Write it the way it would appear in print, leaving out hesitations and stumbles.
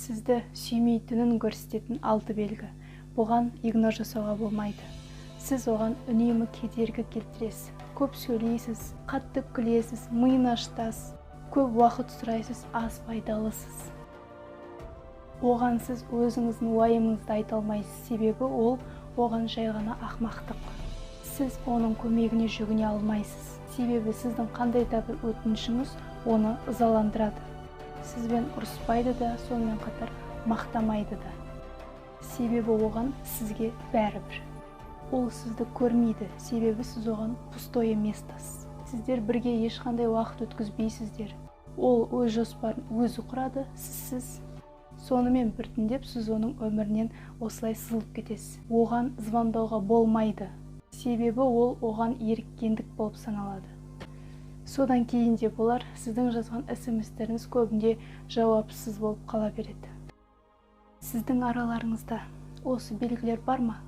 Сізді сүймейтінін көрсететін алты белгі. Бұған игнор жасауға болмайды. Сіз оған үнемі кедергі келтіресіз, көп сөйлейсіз, қатты күлесіз, миын ашытасыз, көп уақыт сұрайсыз, аз пайдалысыз. Оған сіз өзіңіздің уайымыңызды айта алмайсыз, себебі ол оған жай ғана ақымақтық. Сіз оның көмегіне жүгіне алмайсыз, себебі сіздің қандай да бір өтінішіңіз оны ызаландырады. Сізбен ұрыспайды да, сонымен қатар мақтамайды да, себебі оған сізге бәрібір. Ол сізді көрмейді, себебі сіз оған пустое место сыз. Сіздер бірге ешқандай уақыт өткізбейсіздер. Ол өз жоспарын өзі құрады сізсіз. Сонымен біртіндеп сіз оның өмірінен осылай сызылып кетесіз. Оған звондауға болмайды, себебі ол оған еріккендік болып саналады. Содан кейін де болар, сіздің жазған СМСтеріңіз көбінде жауапсыз болып қала береді. Сіздің араларыңызда осы белгілер бар ма?